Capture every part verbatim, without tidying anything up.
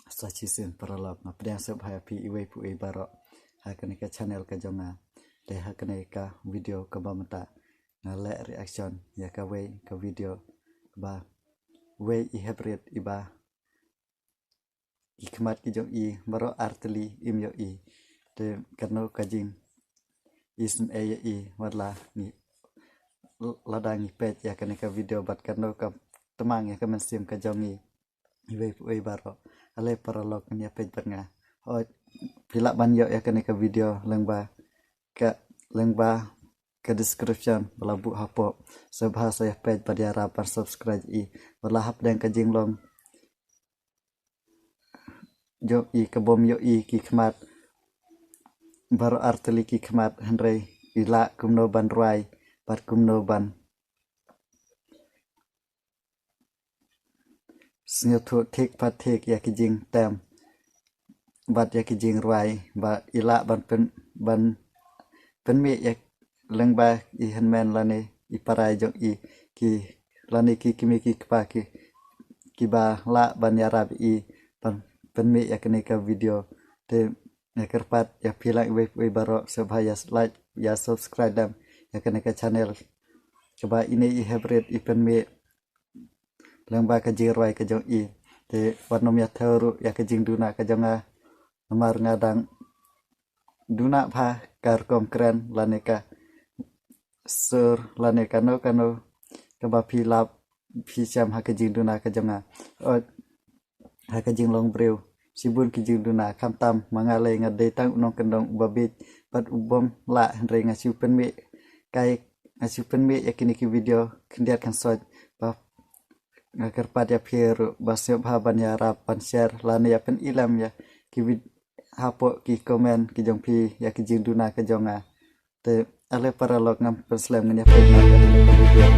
Sa shisien paralok, nga pdiang sngewbha ïa phi iwei pa iwei baroh ha kane ka channel ka jong nga. Te ha kane ka video kaba mynta nga leh reaction ïa kawei ka video kaba wei i hynrei iba ki khmat ki jong i baroh artylli im ïohi. Te kano ka jingisynei ïa i wat la ngi, lada ngi peit ïa kane ka video bad kano ka tymmen ïa ka mynsiem ka jong i. Iwei pa iwei baroh, ale paralok, ngin ïa peit bad nga. Hooid, phi lah ban ïoh ïa kane ka video lyngba ka, lyngba ka description ba la buh hapoh. Sngewbha sa ïa peit bad ïarap ban subscribe i. Wat la hapdeng ka jinglong jong i kabym ïohi ki khmat, baroh artylli ki khmat, hynrei i lah kumno ban rwai bad kumno ban sngewthuh thik pat thik ïa ki jingtem bad ïa ki jingrwai ba i lah ban pyn, ban pynmih ïa lyngba i hynmen lane i para jong i, ki lane ki kmie ki kpa ki, kiba lah ban ïarap i ban pynmih ïa kane ka video. Te nga kyrpad ïa phi lang iwei pa iwei baroh, sngewbha ïa like, ïa subscribe dang ïa kane ka channel kaba ine i hynrei i pynmih lyngba ka jingrwai ka jong i. Te wat nym ïa thew ruh ïa ka jingduna ka jong nga, namar nga dang duna bha ka rukom kren lane ka sur lane kano kano kaba phi lap phi shem ha ka jingduna ka jong nga. Ot, ha ka jinglong briew shibun ki jingduna, khamtam ma nga lei nga dei tang u nongkyndong uba bieit bad u bym lah, hynrei nga shu pynmih kai, nga shu pynmih ïa kine ki video khyndiat khynsoit. Ba nga kyrpad ïa phi ruh ba sngewbha ban ïarap ban share lane ïa pynilem ïa ki vid, hapoh ki comment ki jong phi ïa ki jingduna ka jong nga. Te ale paralok, ngam pynslem, ngin ïa peit noh ïa kane ka video.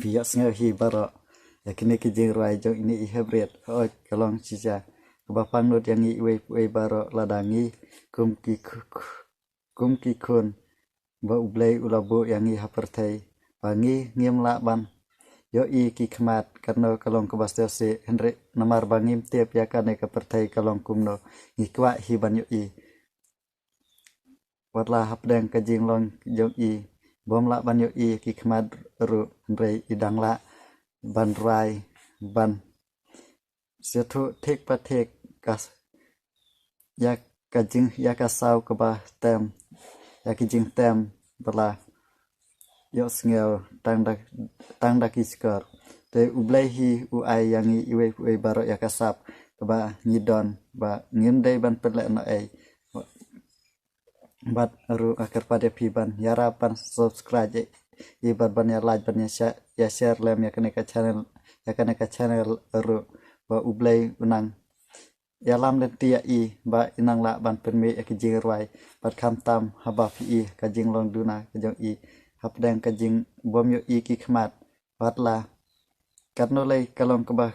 Phi ïohsngew hi baroh ïa kine ki jingrwai jong ine i Hebret, hooid ka long shisha kaba pangnud ïa ngi iwei pa iwei baroh lada ngi kum ki khu-, khu-, kum ki khun ba U Blei u la buh ïa ngi ha pyrthei, ba ngi ngim lah ban ïohi ki khmat katno ka long kaba sngewsih, hynrei namar ba ngim tip ïa kane ka pyrthei ka long kumno, ngi kwah hi ban ïohi. Watla hapdeng ka jinglong jong i bym lah ban ïohi ki khmat ruh, hynrei i dang lah ban rwai, ban sngewthuh thik pa thik ka s-, ïa ka jing, ïa ka saw kaba tem, ïa ki jingtem ba la ïohsngew tang da, tang da ki shkor. Te U Blei hi u ai ïa ngi iwei pa iwei baroh ïa ka sap kaba ngi don, ba ngim dei ban pynleh noh ei. Bad ruh nga kyrpad ïa phi ban ïarap ban subscribe ïa i, bad ban ïa like, ban ïa share, ïa share lem ïa kane ka channel, ïa kane ka channel ruh, ba U Blei u nang ïalam lynti ïa i, ba i nang lah ban pynmih ïa ki jingrwai, bad khamtam haba phi i ka jinglong duna ka jong i hapdeng ka jingbym ïohi ki khmat. Watla katno lei ka long kaba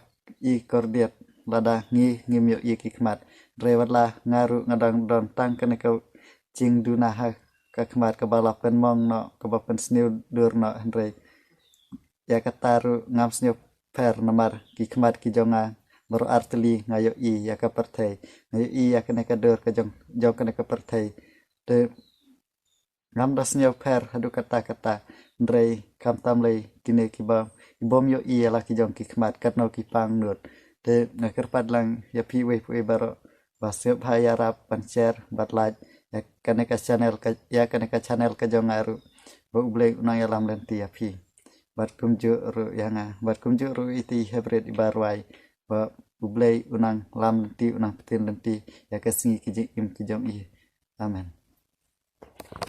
i kordit lada ngi ngim ïohi ki khmat. Hynrei watla nga ruh nga dang don tang kane ka jingduna ha ka khmat kaba la pynmong noh, kaba pynsniew dur noh, hynrei ïa kata ruh ngam sngewpher namar ki khmat ki jong nga baroh artylli nga ïohi ïa ka pyrthei, nga ïohi ïa kane ka dur ka jong, jong kane ka pyrthei. Te ngam da sngewpher haduh katta katta, hynrei khamtam lei kine kiba i bym ïohi ïa la ki jong ki khmat katno ki pangnud. Te nga kyrpad lang ïa phi iwei pa iwei baroh ba sngewbha ïarap ban share bad like ïa kane ka channel ka, ïa kane ka channel ka jong nga ruh, ba U Blei u nang ïalam lynti ïa phi. Bad kumjuh ruh ïa nga, bad kumjuh ruh iti i Hebret iba rwai, ba U Blei u nang lam lynti, u nang pyntin lynti ïa ka sngi ki jingim ki jong i. Amen.